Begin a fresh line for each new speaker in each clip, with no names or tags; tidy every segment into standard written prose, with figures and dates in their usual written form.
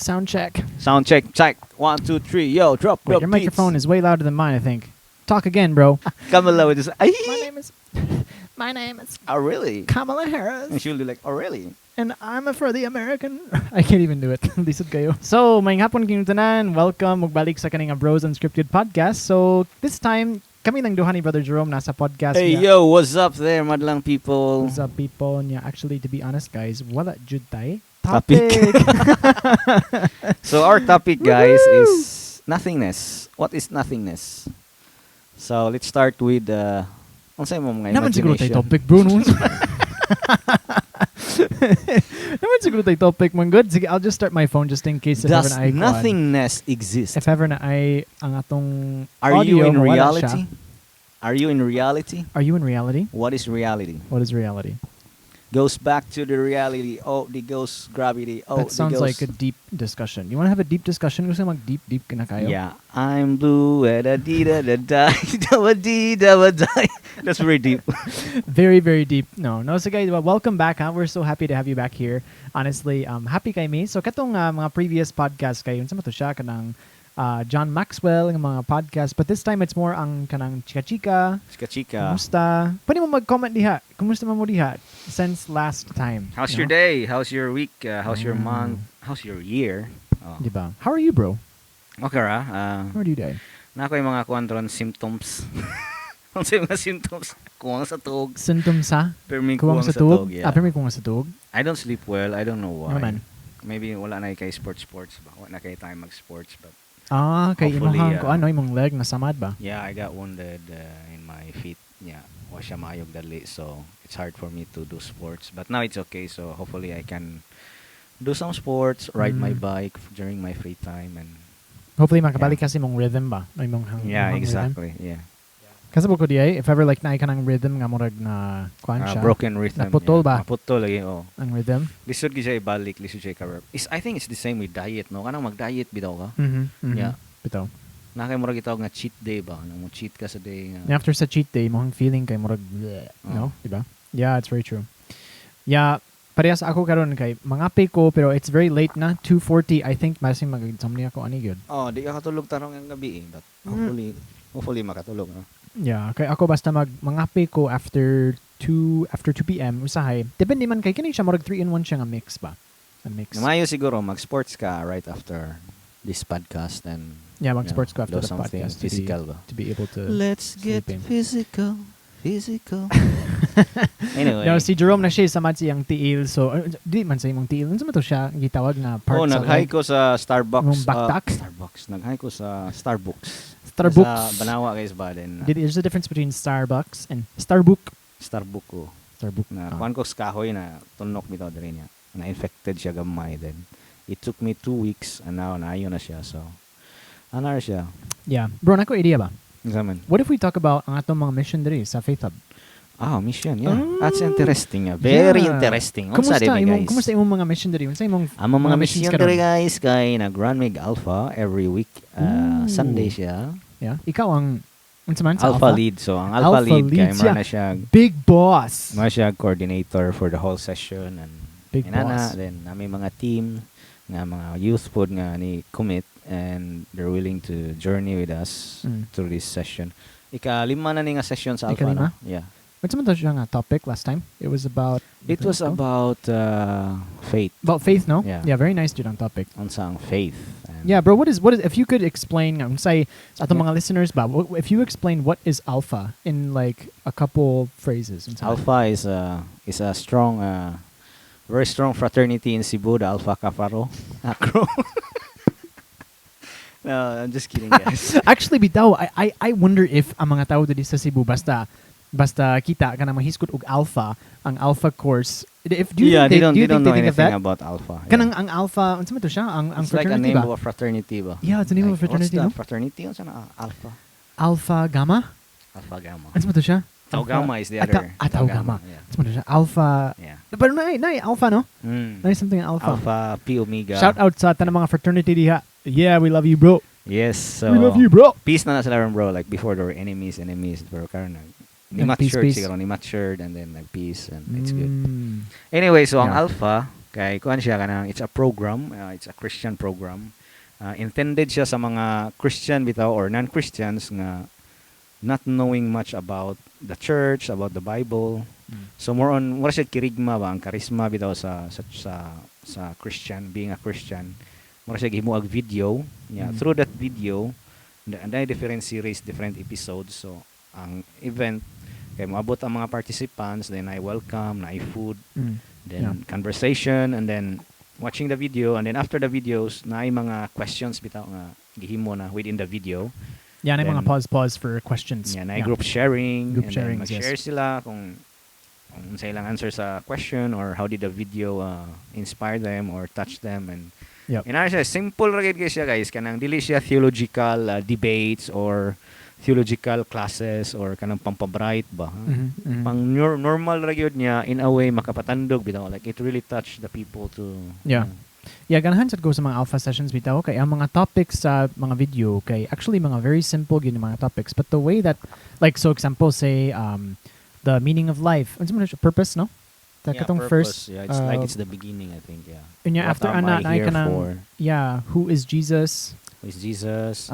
Sound check.
Sound check, check. One, two, three. Yo, drop
Wait,
the
your microphone is way louder than mine, I think. Talk again, bro.
Kamala would just,
My name is My name is
Oh, really?
Kamala Harris.
And she'll be like, "Oh, really?"
And I'm for the American. I can't even do it. Lisod kaayo. So, maayong hapon kinyong tanan. Welcome mugbalik sa kaning Bros Unscripted podcast. So, this time kami nang duha ni Brother Jerome nasa podcast
Hey,
niya.
Yo, what's up there, madlang people?
What's up, people? Nya, actually, to be honest, guys, wala jud tay
Topic. So our topic, guys, is nothingness. What is nothingness? So let's start with unsay mo mga
Naa man siguro tay
imagination?
Topic, bro. No? Naa man siguro tay topic man good. Sige, I'll just start my phone just in case if
Does
ever na ay kuan.
Nothingness exist?
If ever na ay ang atong
Are you
audio,
in
mawala
reality?
siya.
Are you in reality?
Are you in reality?
What is reality?
What is reality?
Goes back to the reality. Oh, the ghost gravity. Oh,
That sounds
the
like a
ghost.
Deep discussion. You want to have a deep discussion? Gusto mag deep deep ka na kaayo?
Yeah, I'm blue. Da dee da da da da dee da da. That's very deep.
Very, very deep. No. So guys, well, welcome back. Huh? We're so happy to have you back here. Honestly, happy kay mi. So katong mga previous podcast kay unsa man to siya, kanang John Maxwell ng mga podcast, but this time it's more ang kanang chika-chika.
Chika chika.
Kumusta? Pwede mo mag-comment diha. Kumusta man mo diha since last time?
How's
No?
your day? How's your week? How's your month? How's your year? Oh.
Diba? How are you, bro?
Okay ra.
How are you day?
Naa koy mga kuan ron, symptoms. Unsa yung mga symptoms? Kuwang sa tuog.
Symptoms sa?
Permi
Kuwang sa tuog?
Yeah.
Ah, permi kuwang sa tuog?
I don't sleep well. I don't know why.
Ano man?
Maybe wala na kay sports sports ba? Wala na kay time mag sports but
Ah, kay
hopefully,
imong kuan no, imong leg nasamad ba?
Yeah, I got wounded in my feet. Yeah, wa siya maayog dali, so it's hard for me to do sports. But now it's okay, so hopefully I can do some sports, ride my bike during my free time, and
Hopefully makabalik ka sa imong rhythm ba? O imong
Yeah,
imong rhythm.
Exactly. Yeah.
Kasi ko diay, if ever like naay kanang rhythm nga murag na kuan siya.
Broken rhythm.
Naputol ba?
Naputol lagi, oh.
Ang rhythm.
Lisod gyud siya ibalik, lisod siya i-cover. Is I think it's the same with diet, no? Kanang mag-diet bitaw ka. Yeah.
Bitaw.
Naa kay murag gitawag nga cheat day ba? Nang mo cheat ka sa day nga.
And after sa cheat day, imong feeling kay murag bleh, no?
Oh.
Diba? Yeah, it's very true. Yeah, parehas ako karon kay mangape ko pero it's very late na, 2:40. I think masing mag-insomnia ko ani gyud.
Oh, di ka katulog tarong ang gabi eh. But hopefully makatulog, no?
Yeah, kay ako basta mag mangape ko after 2 p.m. usahay. Depende man kay kini siya murag 3 in 1 siya nga mix ba. A mix.
Maayo siguro mag-sports ka right after this podcast and
Yeah, mag-sports ko after
do
the
something
podcast
physical ba?
To be able to
Let's get
sleeping.
Physical. Physical. Anyway.
No, si Jerome na siya samad siyang tiil. So, di man sa imong tiil. Unsa man to siya gitawag na part
Oh,
sa
nag-hi
leg?
ko sa Starbucks.
Imong baktak?
Starbucks. Nag-hi ko sa Starbucks.
Starbucks.
Sa Banawa guys ba then
There's a difference between Starbucks and Starbucks.
Starbucks ko.
Starbucks.
Na
Ah.
kuan ko sa kahoy na tunok bitaw diri niya. Na infected siya gamay then. It took me 2 weeks and now naayo na siya. So ano na siya?
Yeah. Bro, naa koy idea ba?
Unsa man?
What if we talk about ang atong mga mission diri sa Faith Hub?
Ah, mission, yeah. That's interesting. Very interesting. Unsa
Kumusta
di ba,
imong
guys?
Kumusta imong mga mission diri? Unsa imong
Ang mga
missions
mission
karon?
diri guys kay nag-run mig Alpha every week.
Ooh.
Sunday siya.
Yeah. Ikaw ang unsa man sa
Alpha, lead. So ang Alpha,
Alpha
lead, kay
lead
mao
siya.
Na siya
Big boss.
mao siya coordinator for the whole session and
Big
inana,
boss.
Then nami mga team nga mga youth pod nga ni commit and they're willing to journey with us through this session. Ika-lima na ni nga session sa Alpha.
Ikalima?
No? Yeah.
Unsa man to siya nga topic last time? It was about
It was about faith.
About faith, no?
Yeah.
Yeah, very nice jud ang topic.
Unsa ang faith. And
Yeah, bro, what is if you could explain nga unsay sa atong mga listeners ba, if you explain what is alpha in like a couple phrases, unsa man?
Alpha is a strong, very strong fraternity in Cebu, the Alpha Kappa Rho. Acro. No, I'm just kidding, guys.
Actually, bitaw, I wonder if ang mga tao diri sa Cebu basta kita ka na mahisgot og alpha, ang alpha course. If do you
Yeah,
think
they don't
do you
they don't
think
know
they think of
anything
that?
About Alpha. Yeah.
Kanang ang alpha, unsa man to siya? Ang
It's like a
fraternity
name
ba?
of a fraternity ba?
Yeah, it's a name of a
Like,
fraternity,
what's
no?
the fraternity? Unsa na Alpha?
Alpha Gamma?
Alpha Gamma.
Unsa man to siya?
Tau Gamma is the
Ah,
other.
Tau Gamma.
Yeah.
Unsa man to siya? Alpha.
Yeah.
Pero naay alpha, no?
Mm.
Naay something alpha.
Alpha P Omega.
Shout out sa tanang mga fraternity diha. Yeah, we love you, bro.
Yes. So
We love you, bro.
Peace na na sila ron, bro. Like before there were enemies, enemies. Pero karon nag ni
Nag-peace,
matured
peace.
siguro, ni matured and then nag peace and it's good.
Mm.
Anyway, so ang
Yeah.
Alpha Kay kuan siya kanang it's a program, it's a Christian program. Intended siya sa mga Christian bitaw or non-Christians nga not knowing much about the church, about the Bible. So more on mura siya kerygma ba, ang charisma bitaw sa Christian, being a Christian. Mura siya gihimuag video. Yeah, through that video, and then different series, different episodes. So ang event kay moabot ang mga participants, then I welcome, na food, then conversation, and then watching the video, and then after the videos, naay mga questions bitaw nga gihimo na within the video.
Yeah, na mga
Then-
pause pause for questions.
Yeah, naay group sharing,
Group
and then
sharings, yes.
mag-share sila kung unsa ilang answer sa question or how did the video inspire them or touch them and and ano siya, simple ra gyud kay siya, guys, kanang dili siya theological debates or theological classes or kanang pampabright ba, ha?
Mhm.
Pang normal ra gyud niya in a way makapatandog bitaw, like it really touched the people to
Yeah, ganahan sad ko sa mga Alpha sessions bitaw kay ang mga topics sa mga video kay actually mga very simple gyud yung mga topics, but the way that, like, so example, say the meaning of life, unsa man siya, purpose, no? The
Yeah,
katong
purpose.
first
Yeah, it's like it's the beginning, I think, yeah.
Unya
What
after
am
ana
I
naay
here
kanang
for?
Yeah, who is Jesus?
Who is Jesus?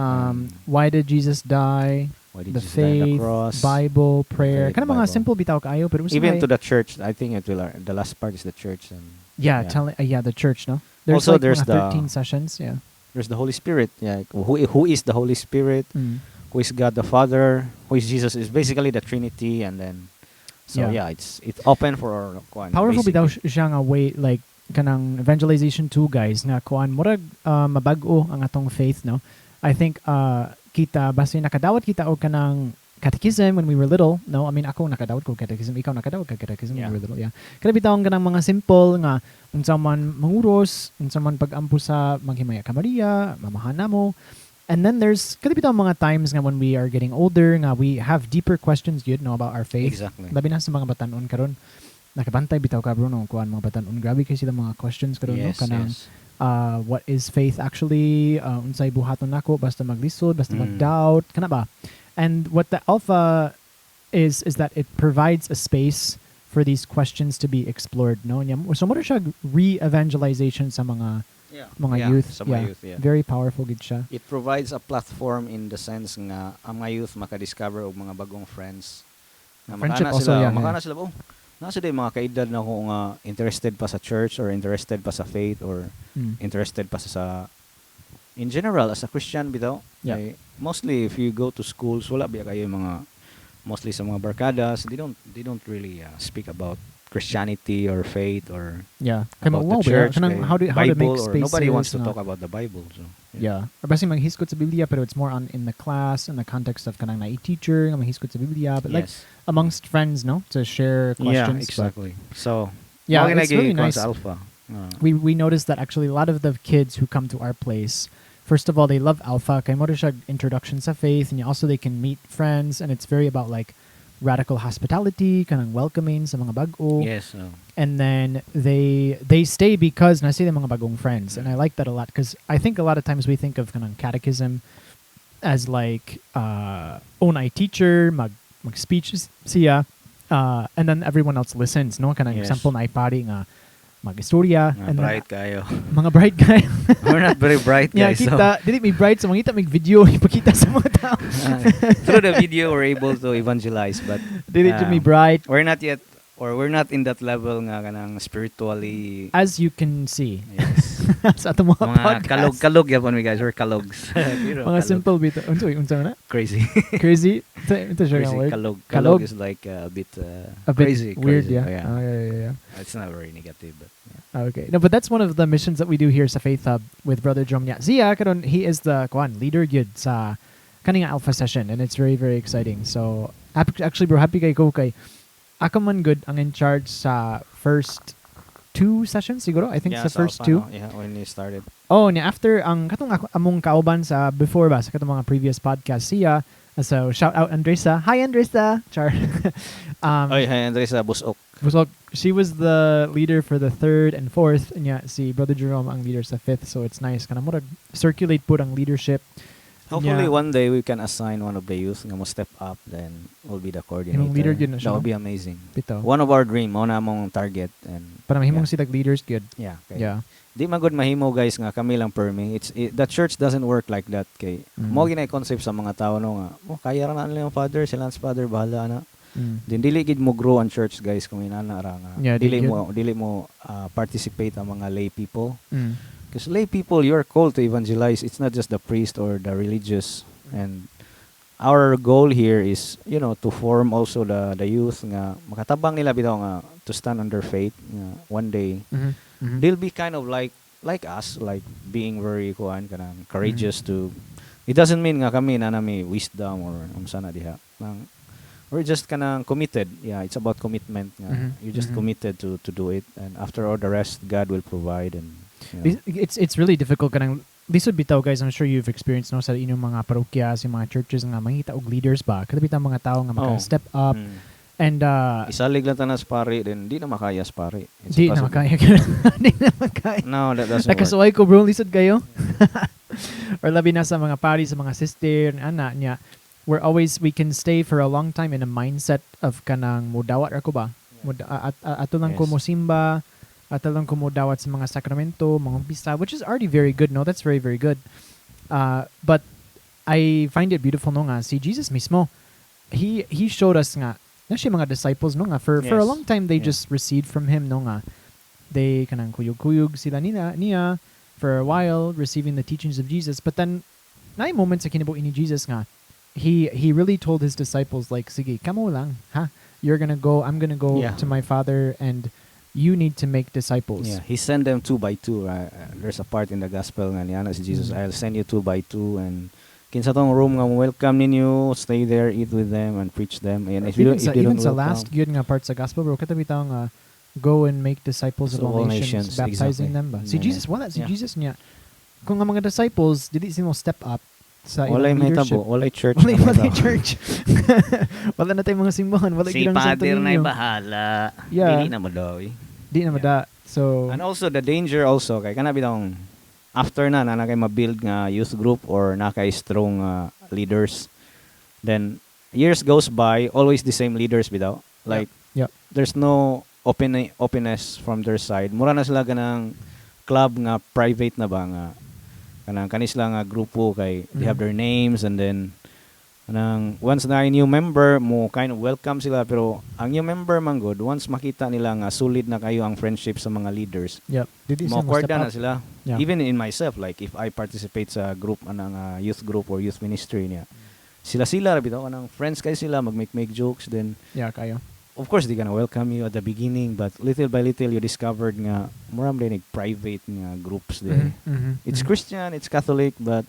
Why did Jesus die?
Why did
The
Jesus die on the
faith,
cross?
Bible, prayer.
Faith,
Kanang mga
Bible.
Simple bitaw kaayo pero
Even
usahay-
to the church, I think it will the last part is the church and
Yeah,
yeah.
telling yeah, the church, no? There's
Also,
like
there's
mga 13 sessions, yeah.
There's the Holy Spirit. Yeah, like, who is the Holy Spirit? Who is God the Father? Who is Jesus? Is basically the Trinity, and then so yeah, it's open for kuan,
Powerful bitaw
basically.
Siya nga way, like kanang evangelization too, guys, nga kuan murag mabag-o ang atong faith, no? I think kita basta nakadawat kita og kanang catechism when we were little, no? I mean, ako nakadawat ko catechism, ikaw nakadawat ka catechism when we were little, yeah. Kana bitaw ang kanang mga simple nga unsa man manguros, unsa man pag-ampo sa maghimaya ka Maria, mamahan namo. And then there's kada bitaw mga times nga when we are getting older nga we have deeper questions yun, no, about our faith. Labi na sa mga batanon karon. Nakabantay bitaw ka, bro, no, kuan mga batanon. Grabe kay sila mga questions karon, no, kanang what is faith actually? Unsay buhaton nako basta maglisod, basta mag-doubt, kana ba? And what the Alpha is that it provides a space for these questions to be explored, no? Nya so mo siya re-evangelization sa mga mga youth.
Sa mga youth, yeah.
Very powerful gid siya.
It provides a platform in the sense nga ang mga youth maka-discover og mga bagong friends. Nga
Friendship
makana
also,
sila, makana sila, oh, nasa din mga kaedad na ako nga interested pa sa church or interested pa sa faith or interested pa sa in general as a Christian bitaw. Kay mostly if you go to schools, wala biya kayo mga mostly sa mga barkadas, they don't really speak about Christianity or faith or
Kay
about
mauwaw
the
ba?
church,
Kanang
kay
how to make
Bible or
spaces.
Nobody wants to
No?
talk about the Bible, so.
Yeah. Or basta maghisgot sa Biblia, pero it's more on in the class, in the context of kanang na teacher nga maghisgot sa Biblia, but like amongst friends, no? To share questions.
Yeah, exactly. So
Yeah,
mao
it's really
gyud
nice.
sa Alpha.
We noticed that actually a lot of the kids who come to our place, first of all, they love Alpha. Kay mo siya introduction sa faith, and also they can meet friends, and it's very about like radical hospitality, kanang welcoming sa mga bag-o. And then they stay because naa sila mga bagong friends, and I like that a lot because I think a lot of times we think of kanang catechism as like naay teacher mag speech siya, and then everyone else listens, no? Kanang example, naay pari nga mag-istorya
Mga
and then
bright kayo.
Mga bright guy.
We're not very bright guys. So
kita dili mi bright, so mangita mig video ipakita sa mga tao.
Through the video we're able to evangelize, but
Dili jud mi bright.
We're not yet or we're not in that level nga kanang spiritually.
As you can see sa atong mga
Mga
podcast.
kalog kalog yapon mi, guys, we're kalogs. Pero
Mga
kalog.
simple bitaw. Unsa na?
Crazy.
Crazy. Ito siya nga
Crazy.
word.
Kalog.
Kalog.
Kalog is like a bit
A bit
crazy,
weird,
crazy.
yeah.
Oh, yeah.
Oh, yeah.
It's not very negative, but yeah.
Okay. No, but that's one of the missions that we do here sa Faith Hub with Brother Jerome. Yeah. Siya karon, he is the kuan leader gyud sa kaning Alpha session, and it's very, very exciting. So actually, bro, happy kay ko kay ako man gud ang in charge sa first two sessions siguro. I think
Yeah,
sa first
Alpha,
two.
no? Yeah, when you started.
Oh, niya after ang katong ako, among kauban sa before ba sa katong mga previous podcast siya. So shout out Andresa. Hi, Andresa. Char.
Oy, hi Andresa Busok.
Busok, she was the leader for the third and fourth, and yeah, si Brother Jerome ang leader sa fifth. So it's nice. Kana murag circulate pud ang leadership.
Hopefully
Yeah.
one day we can assign one of the youth nga mo step up, then will be the coordinator.
Imong leader gyud na siya,
That would
no?
be amazing.
Bitaw.
One of our dream, mao na among target and
Para mahimong
yeah.
sila leaders gyud.
Yeah, kay
Yeah.
di man gud mahimo, guys, nga kami lang permi. The church doesn't work like that kay mao gyud concept sa mga tao, no, nga oh, kaya ra na nila yung father, sila ang father bahala na. Din dili gid mo grow ang church, guys, kung inana ra nga.
Yeah, di
dili
gyud.
mo dili mo participate ang mga lay people. Because lay people, you're called to evangelize. It's not just the priest or the religious. And our goal here is to form also the youth nga makatabang nila bitaw nga to stand on their faith nga one day they'll be kind of like us, like being very kuan kanang courageous to. It doesn't mean nga kami na nami wisdom or unsa na diha. Nang we're just kanang committed. Yeah, it's about commitment nga. You're just committed to do it, and after all, the rest God will provide and.
It's really difficult kanang lisod bitaw, guys. I'm sure you've experienced, no, sa inyong mga parokya, sa mga churches nga mangita og leaders ba, kada bitaw mga tao nga maka
Oh.
step up and
Isalig lang tanan sa pari, then di na makaya sa pari. It's
di na
impossible.
makaya, di na makaya.
No, that doesn't work.
Nakasuway ko, bro, lisod kayo. Or labi na sa mga pari, sa mga sister, ana niya. We can stay for a long time in a mindset of kanang mudawat ra ko ba? Ato lang ko mosimba, ato lang ko mudawat sa mga sakramento, mga umpisa, which is already very good, no? That's very, very good. But I find it beautiful, no, nga, si Jesus mismo, he showed us nga, na siya mga disciples, no, nga, for a long time, they just received from him, no, nga. They kanang kuyog-kuyog sila nila, niya for a while, receiving the teachings of Jesus. But then, naay moments sa kinabuhi ni Jesus nga, he really told his disciples, like, "Sige, kamo lang, ha? You're gonna go, I'm gonna go to my Father, and you need to make disciples."
Yeah, he sent them two by two. Right? There's a part in the gospel nga niana si Jesus, "I'll send you two by two," and kinsa tong room nga mo welcome ninyo, stay there, eat with them, and preach them. And if you
Even
don't,
sa,
if they
even
don't
sa
welcome,
last gyud nga part sa gospel, bro, kato bitaw nga, "Go and make disciples of
So
all
all
nations,
nations,
baptizing
exactly.
them" ba? Si Jesus, wala. Si Jesus niya, kung ang mga disciples, dili sila mo step up sa
walay
ilang
may
leadership.
tabo, walay church
Walay,
na may
walay
tabo.
church. Wala na tayong mga simbahan. Wala
Si
gyud ang Santo
Father na'y
Niño.
Bahala.
Yeah.
Dili na mo daw eh.
Di na mada. So,
And also the danger also kay kana bitong after na na kay ma-build nga youth group or na kay strong leaders, then years goes by, always the same leaders bitaw, like there's no openness from their side. Mura na sila ganang club nga private na ba, nga kanang kani sila nga grupo kay they have their names, and then kanang once na new member mo kind of welcome sila, pero ang new member man good, once makita nila nga solid na kayo ang friendship sa mga leaders,
Dili
mo
sila mo step
na
up.
Sila. Even in myself, like if I participate sa group anang youth group or youth ministry niya, sila sila ra bitaw, kanang friends kay sila, mag make make jokes, then
Yeah, kayo.
Of course they gonna welcome you at the beginning, but little by little you discovered nga mura man din private nga groups there. It's Christian, it's Catholic, but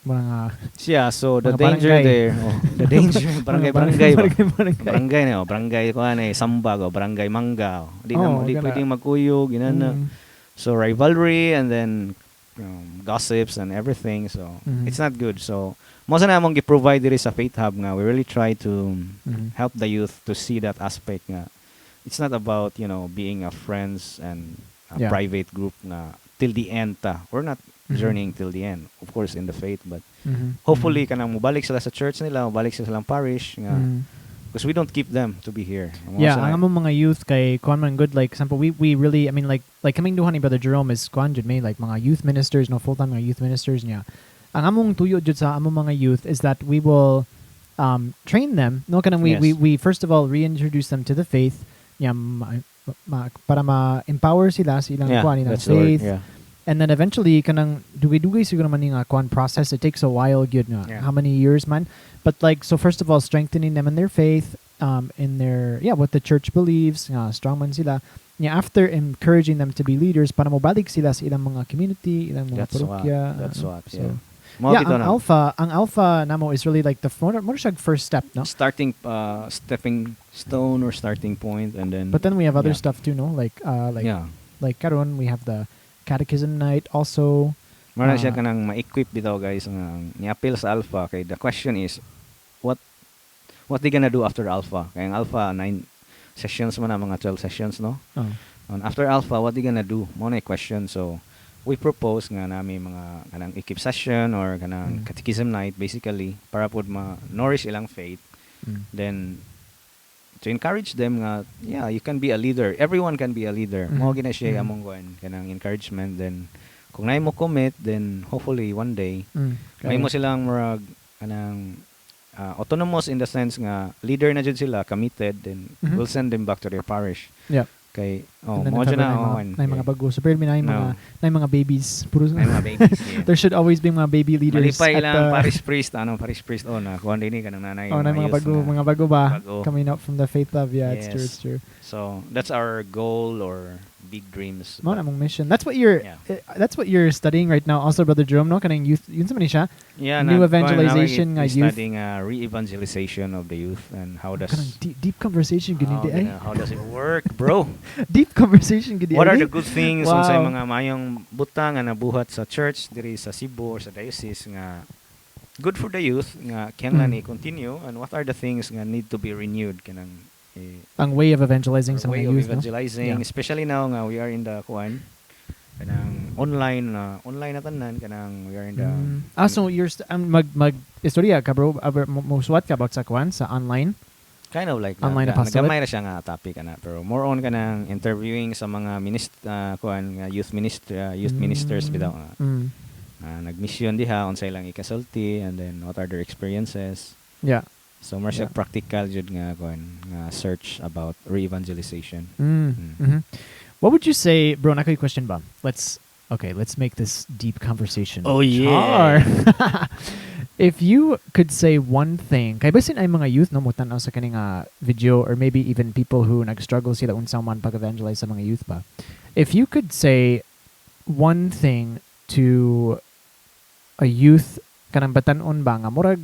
Mga
yeah, so the
Mga
danger
barangay.
There, oh, the danger, barangay,
Mga
barangay ba?
Barangay, barangay.
Barangay na, oh, barangay ko ano eh, sambag, oh, barangay mangga. Oh. Di na
Oh,
di
gana.
pwedeng magkuyog, ginana. So rivalry and then gossips and everything. So it's not good. So mao sa namong gi-provide diri sa Faith Hub nga we really try to help the youth to see that aspect nga it's not about being a friends and a private group nga till the end ta. We're not journeying till the end, of course, in the faith, but hopefully kanang mobalik sila sa church nila, mobalik sila sa ilang parish nga because we don't keep them to be here. Mao
Yeah,
sa
ang among mga youth kay kuan man good, like example, we really, I mean, like kaming duha ni Brother Jerome is kuan jud may like mga youth ministers, no, full time mga youth ministers niya. Ang among tuyo jud sa among mga youth is that we will train them, no, kanang we, we first of all reintroduce them to the faith niya, para ma-empower sila sa ilang kuan, ilang
that's the word.
faith. And then eventually kanang dugay-dugay siguro man nga kuan process, it takes a while gyud nga, how many years man, but like, so first of all, strengthening them in their faith, in their, yeah, what the church believes, nga strong man sila nya, after encouraging them to be leaders para mobalik sila sa ilang mga community, ilang mga
That's what.
parokya.
That's
ano.
what.
So
Mao
yeah,
bitaw
ang
na.
Alpha namo is really like the more siya first step, no?
Starting stepping stone or starting point, and then
But then we have other stuff too, no, like like karon we have the catechism night also.
Mara siya
Ah.
kanang ma-equip bitaw, guys, nga ni-appeal sa Alpha kay the question is what they gonna do after Alpha? Kay ang Alpha 9 sessions man na, mga 12 sessions, no?
Oh.
And after Alpha, what they gonna do? Mao na yung question. So we propose nga nami mga kanang equip session or kanang catechism night basically para pod ma-nourish ilang faith, then to encourage them nga, yeah, you can be a leader, everyone can be a leader. Mao gina siya among kuan, kanang encouragement. Then kung naay mo commit, then hopefully one day may mo silang murag kanang autonomous in the sense nga leader na jud sila, committed, then we'll send them back to their parish kay oh,
And then
mo
if
na
ever
oh,
naay mga bago. So pero may
No.
mga babies. Puro
Naay mga babies, yeah.
There should always be mga baby leaders
Malipay
at
lang
the
parish priest, ano, parish priest, oh, na kuan dinhi kanang nanay
Oh, naay mga
youth
bago,
na
mga bago ba
bago.
Coming up from the Faith Love. Yeah, it's true, it's true.
So that's our goal or big dreams.
Mao na among mission. That's what you're
Yeah.
That's what you're studying right now also, Brother Jerome, no? Kanang youth, yun sa man ni siya?
Yeah,
New
na,
evangelization nga
kuan,
youth.
studying re-evangelization of the youth and how does
Kanang deep, deep conversation gini
how,
di ay.
How does it work, bro?
Deep conversation gini.
What are
ay.
the good things, unsay mga mayong butang nga nabuhat sa church diri sa Cebu or sa diocese nga good for the youth nga kinahanglan i-continue, and what are the things nga need to be renewed kanang eh,
Ang way of evangelizing
our
sa
way
mga
of
youth, no?
evangelizing, especially now nga we are in the kuan, kanang online na online na tanan, kanang we are in the
Ah, so you're mag mag istorya ka, bro, aber mo suwat ka about sa kuan sa online?
Kind of like that.
Online apostolate?
Nagamay ra siya nga topic ana, pero more on kanang interviewing sa mga kuan nga youth minister, youth ministers bitaw nga nagmission diha, unsay lang ikasulti, and then what are their experiences. So more siya practical jud nga kuan nga search about re-evangelization.
What would you say, bro? Naa koy question ba? Let's okay. Let's make this deep conversation.
Oh, yeah.
Char. If you could say one thing, kay basin ay mga youth, no, mo-tan-aw sa kaning video, or maybe even people who nag-struggle sila unsa man pag-evangelize sa mga youth ba. If you could say one thing to a youth kanang batan-on ba nga murag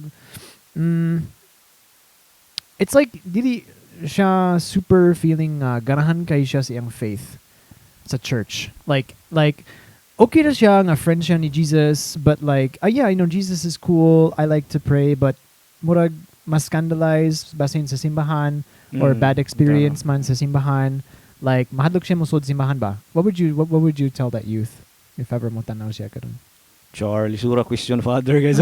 it's like dili siya super feeling ganahan kay siya sa iyang faith sa church. Like okay na siya nga friend siya ni Jesus, but like, ah, yeah, I know Jesus is cool. I like to pray, but murag mas scandalized basin sa simbahan or bad experience man sa simbahan. Like mahadlok siya mosud simbahan ba? What would you tell that youth if ever mo tanaw siya karon?
Charlie, sura question, Father, guys.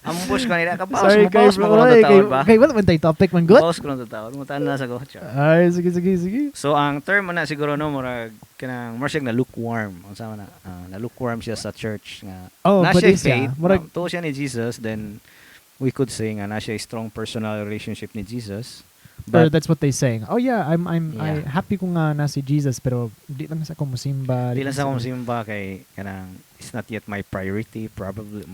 Ambush ko nila. Kapaus
Sorry
mo,
kay
paus mo
bro.
ko
Ay,
ng
kay,
taon ba?
kay wala man tay topic man good.
Paus ko ng taon. Mutaan na sa ko. Char.
Ay, sige, sige, sige.
So ang term na siguro, no, murag kanang murag siya na lukewarm. Unsa man na, na lukewarm siya sa church nga.
Oh,
Na
pwede
siya
siya.
faith,
Murag
na, tuo siya ni Jesus, then we could say nga na siya strong personal relationship ni Jesus.
Or
But
that's what they saying. Oh yeah, I'm I happy ko nga na si Jesus, pero di lang sa ako musimba.
Di lang sa akong simba kay kanang it's not yet my priority probably,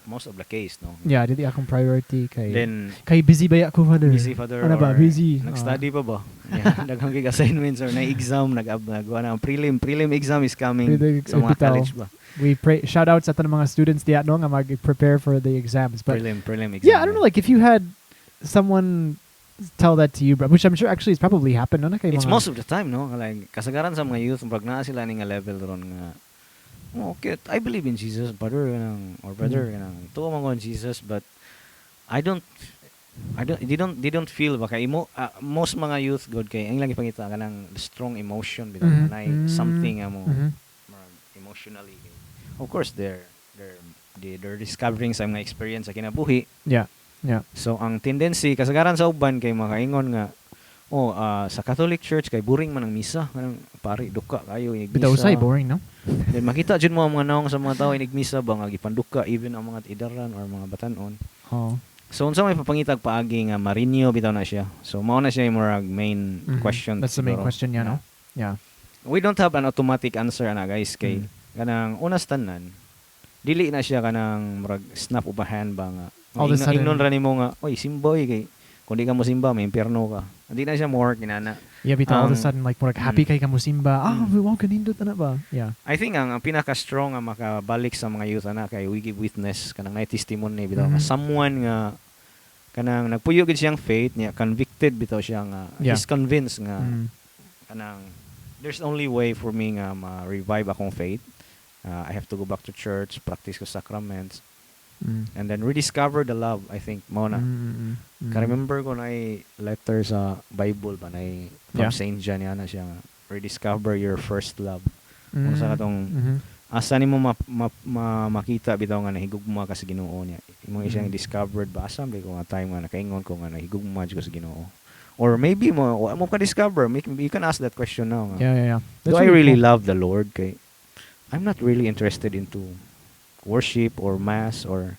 most of the case, no.
Yeah, dili akong priority kay
Then
kay busy ba ako, Father?
Busy, Father,
Ano ba
or
busy?
nag-study pa ba? Yeah, daghang kay assignments or na exam, nag nagwa na ang prelim exam is coming
Prelim
sa mga
bitaw.
college ba.
We pray shout out sa tanang mga students diya, no, nga mag-prepare for the exams. But
Prelim exam.
yeah, I don't know, like if you had someone tell that to you, bro, which I'm sure actually it's probably happened, no? Na kay
It's
mga,
most of the time, no? Like kasagaran sa mga youth, pag naa sila ni nga level ron nga, "Oh, okay, I believe in Jesus, brother," kanang, or "Brother," kanang tuo man ko in Jesus, but I don't they don't feel ba kay imo, most mga youth god kay ang lang ipangita kanang strong emotion bitaw, naay something nga mo murag emotionally. Of course they're discovering sa mga experience sa kinabuhi. So ang tendency kasagaran sa uban kay makaingon nga, "Oh, sa Catholic Church kay boring man ang misa, kanang pari duka kayo inig
Bitaw
misa."
usay boring, no?
Then makita jud mo ang mga naong sa mga tao inig misa ba nga gipanduka even ang mga idaran or mga batan-on.
Oh.
So unsa may papangitag paagi nga ma-renew bitaw na siya? So mao na siya yung murag main question
That's the main
siguro.
question, yeah, no? Yeah.
We don't have an automatic answer ana, guys, kay kanang unas tanan dili na siya kanang murag snap of a hand ba nga
All of a sudden.
ingnon ra nimo nga, "Oy, simba oy, kay kung di ka mo simba may impyerno ka." Hindi na siya mo work inana.
Yeah, bitaw all of a sudden like murag happy kay ka musimba. Ah, wow, kanindot na ba? Yeah.
I think ang pinaka strong nga makabalik sa mga youth ana kay we give witness, kanang nay testimony bitaw nga someone nga kanang nagpuyo gid siyang faith niya, convicted bitaw siya nga he's convinced nga kanang there's only way for me nga ma-revive akong faith. I have to go back to church, practice ko sacraments, and then rediscover the love. I think mao na. Ka-remember ko na letter sa Bible ba na from Saint John, yan na siya nga, "Rediscover your first love." Unsa katong asa nimo makita bitaw nga nahigugma ka sa Ginoo niya? Imo siyang discovered ba, asa ba ko nga time nga nakaingon ko nga nahigugma jud ko sa Ginoo? Or maybe mo wa mo ka discover, you can ask that question now nga,
That's
do I really
cool.
love the Lord? Kay I'm not really interested into worship or mass or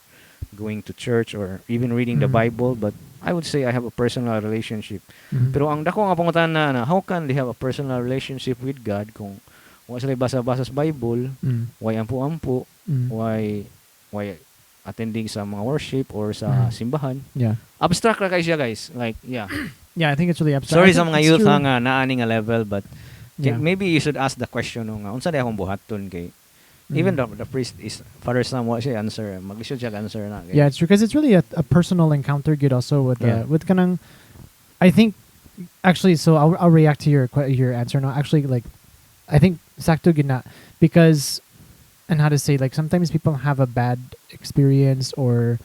going to church or even reading the Bible, but I would say I have a personal relationship. Pero ang dako nga pangutana na, how can they have a personal relationship with God kung wa sila basa-basa sa Bible, why ampo-ampo, why attending sa mga worship or sa simbahan? Abstract ra kay siya, guys. Like, yeah.
Yeah, I think it's really abstract.
Sorry
I
sa
think
mga
it's
youth
true.
Ha, nga naani nga level, but maybe you should ask the question no, nga unsa day akong buhaton kay even the priest is Father Sam, wa siya answer, maglisod siya answer na kay
Yeah, it's true because it's really a personal encounter good also with with kanang, I think, actually, so I'll react to your answer now. Actually, like, I think sakto gyud na because, and how to say, like, sometimes people have a bad experience or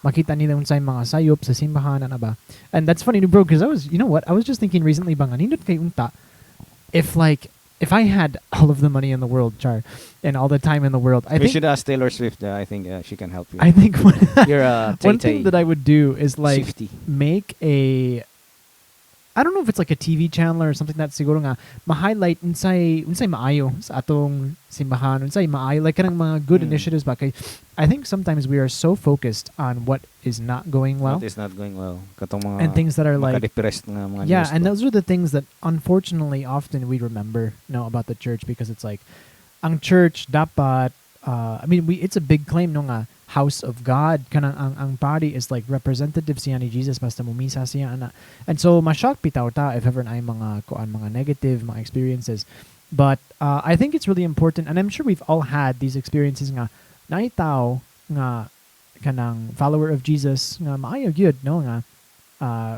makita nila unsay mga sayop sa simbahan, ana ba. And that's funny, bro, because I was, you know what, I was just thinking recently ba nga nindot kay unta if, like, if I had all of the money in the world, char, and all the time in the world, I
We
think
should ask Taylor Swift. I think she can help you.
I think one,
You're a
one thing that I would do is, like,
Swiftie.
Make a, I don't know if it's like a TV channel or something that siguro nga ma-highlight unsay maayo sa atong simbahan, unsay maayo, like kanang mga good initiatives ba, kay I think sometimes we are so focused on what is not going well
What is not going well, katong mga
and things that are like
maka-depressed nga mga
yeah,
news
and
ba?
Those are the things that unfortunately often we remember, no, about the church, because it's like ang church dapat, I mean, we it's a big claim, no, nga house of God, kanang ang body is like representative siya ni Jesus basta mumisa siya ana. And so ma-shock bitaw ta if ever naay mga kuan, mga negative mga experiences. But I think it's really important, and I'm sure we've all had these experiences nga naay tao nga kanang follower of Jesus nga maayo gyud, no, nga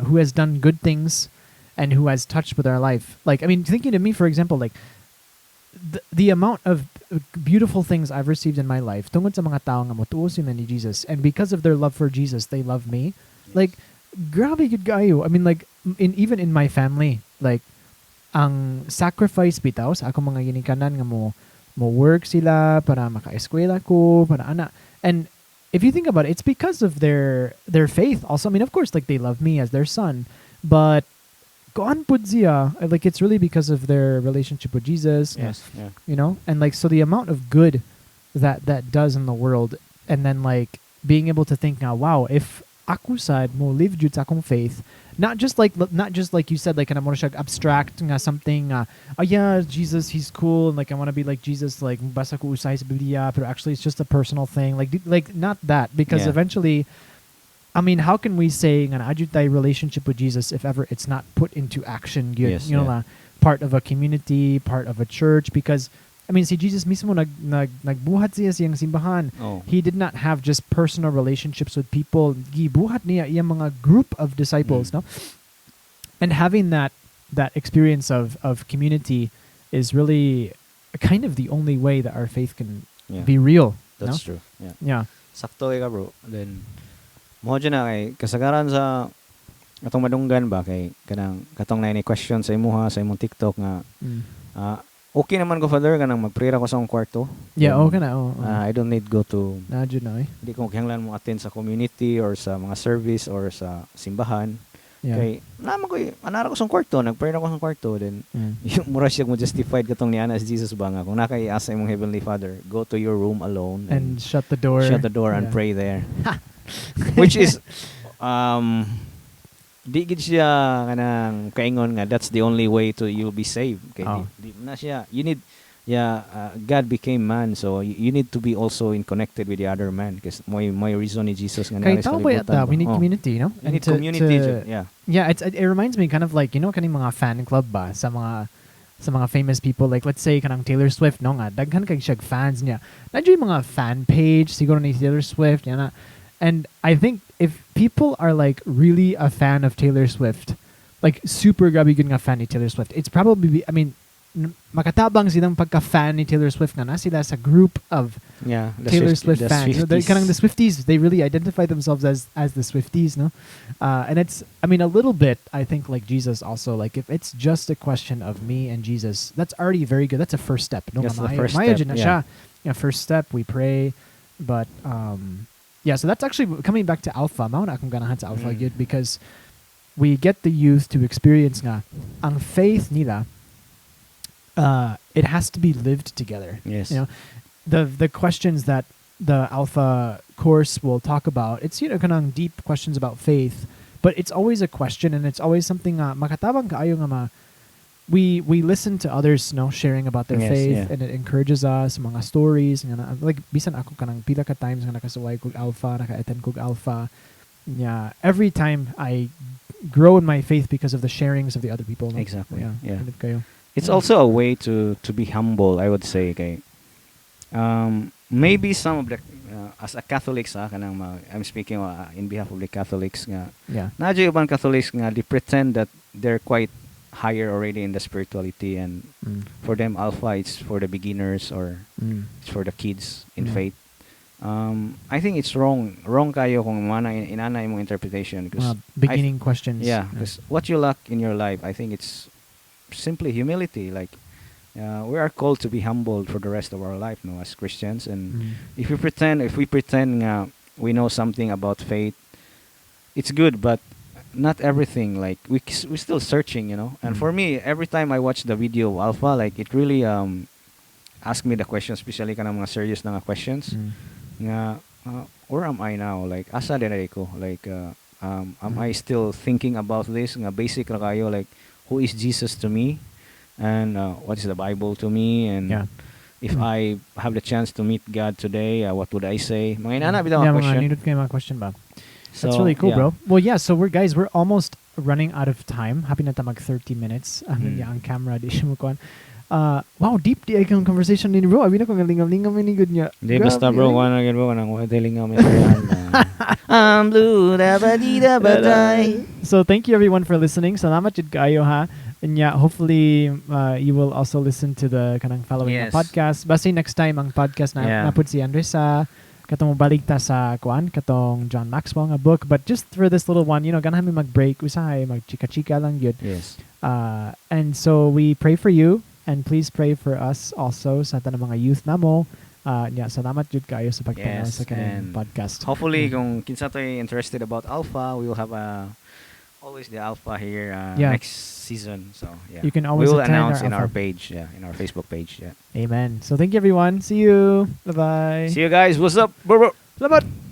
who has done good things and who has touched with our life. Like, I mean, thinking to me, for example, like the amount of beautiful things I've received in my life tungod sa mga tao nga motuo sila ni Jesus, and because of their love for Jesus, they love me. Like, grabe gyud kaayo. I mean, like, in even in my family, like, ang sacrifice bitaw sa akong mga ginikanan nga mo work sila para maka-eskwela ko, para ana. And if you think about it, it's because of their faith also. I mean, of course, like, they love me as their son, but kuan pud siya, like, it's really because of their relationship with Jesus, and like, so the amount of good that that does in the world, and then, like, being able to think now, wow, if ako sad mo live jud sa akong faith, not just like you said, like, kanang mo siya abstract nga something, oh yeah, Jesus, he's cool, and like, I want to be like Jesus, like, basa ko usay sa Biblia, but actually it's just a personal thing, like, not that, because eventually, I mean, how can we say nga naa jud tay relationship with Jesus if ever it's not put into action gyud, na part of a community, part of a church? Because, I mean, si Jesus mismo nag nag nagbuhat siya siyang simbahan. He did not have just personal relationships with people. Gibuhat niya iyang mga group of disciples, no? And having that experience of community is really kind of the only way that our faith can be real, no?
That's true. Yeah. Sakto ka, bro. Then mao jud na kay kasagaran sa atong madunggan ba kay kanang katong naay question sa imuha sa imong TikTok nga okay naman ko, Father, kanang magpray ra ko sa akong kwarto.
Yeah,
Then,
okay na. Oh.
I don't need go to
Na jud na eh.
Hindi ko kinahanglan mo attend sa community or sa mga service or sa simbahan. Kay naman ko anara ko sa kwarto, nagpray na ko sa kwarto, then yung mura siya mo justified katong niana si Jesus ba nga kung naa kay asa imong heavenly Father, go to your room alone
And shut the door.
Shut the door and pray there. Which is di gid siya kanang kaingon nga that's the only way to you'll be saved. Kay di na siya. You need, yeah, God became man, so you need to be also in connected with the other man because may reason ni Jesus nga
Kay
naa sa
tao ba
kalibutan
yata,
ba?
we need
Oh.
community, no?
You need community jud, yeah.
Yeah, it reminds me kind of like, kaning mga fan club ba sa mga famous people, like, let's say kanang Taylor Swift, no, nga daghan kay siya fans niya. Nandiyo yung mga fan page siguro ni Taylor Swift yan na. And I think if people are, like, really a fan of Taylor Swift, like, super grabe gud nga fan ni Taylor Swift, it's probably be, I mean, makatabang silang pagka-fan ni Taylor Swift nga na sila sa group of
Yeah, the
Taylor
Swift,
Swift
the
fans. So they're
Swifties.
Kanang the Swifties, they really identify themselves as the Swifties, no? And it's, I mean, a little bit, I think, like Jesus also, like if it's just a question of me and Jesus, that's already very good. That's a first step. No,
That's the first
maayo
step,
jud na
yeah.
siya. Yeah, first step, we pray. But, yeah, so that's actually coming back to Alpha. Mao na akong ganahan sa Alpha gyud because we get the youth to experience nga ang faith nila, it has to be lived together. The questions that the Alpha course will talk about, it's kanang deep questions about faith, but it's always a question and it's always something makatabang kaayo nga we listen to others, sharing about their faith and it encourages us, mga stories nga like bisan ako kanang pila ka times nga nakasuway kog Alpha, naka-attend kog Alpha. Yeah, every time I grow in my faith because of the sharings of the other people, no?
Exactly.
Yeah. Kanang kaayo.
It's also a way to be humble, I would say, kay maybe some of the as a Catholics, kanang I'm speaking in behalf of the Catholics nga naa juy uban Catholics nga they pretend that they're quite higher already in the spirituality and for them Alpha, it's for the beginners or it's for the kids in faith. I think it's wrong. Wrong kaayo kung mana inana imong interpretation because
Mga beginning questions.
Yeah, because what you lack in your life, I think it's simply humility. Like we are called to be humble for the rest of our life, no, as Christians. And if we pretend nga we know something about faith, it's good, but not everything. Like we're still searching. And for me, every time I watch the video of Alpha, like it really ask me the questions, especially kanang mga serious na nga questions. Nga, where am I now? Like asa din ko? Like am I still thinking about this? Nga basic ra kaayo, like who is Jesus to me? And what is the Bible to me? And if I have the chance to meet God today, what would I say? Mga inana bitaw
Yeah,
nga
mga
question.
Nindot kaayo mga question ba?
So,
That's really cool,
yeah.
bro. Well, yeah, so we're guys, we're almost running out of time. Happy na ta mag 30 minutes. Ang ang camera di siya mukuan. Wow, deep diay kang conversation ni bro. Abi na ko nga lingaw-lingaw ni gud niya.
Di basta bro,
Grabe, eh.
kuha na gud bro, kanang wa lingaw mi. I'm blue, da ba di da ba die.
So thank you everyone for listening. Salamat jud kaayo ha. And yeah, hopefully you will also listen to the kanang following na podcast. Basta next time ang podcast na naa pud si Andresa katong balik ta sa kuan katong John Maxwell nga book, but just for this little one, ganahan mi mag-break usahay, mag-chika-chika lang gyud. And so we pray for you and please pray for us also sa tanang mga youth namo. Yeah, salamat jud kaayo sa pagtanaw sa kaning
And
podcast.
hopefully, kung kinsa to'y interested about Alpha, we will have a always the Alpha here next season. So yeah,
You can always
we will
attend
announce
our
in our
Alpha.
Page, yeah, in our Facebook page. Yeah.
Amen. So thank you, everyone. See you. Bye bye.
See you guys. What's up, bro? Bro.
Salamat.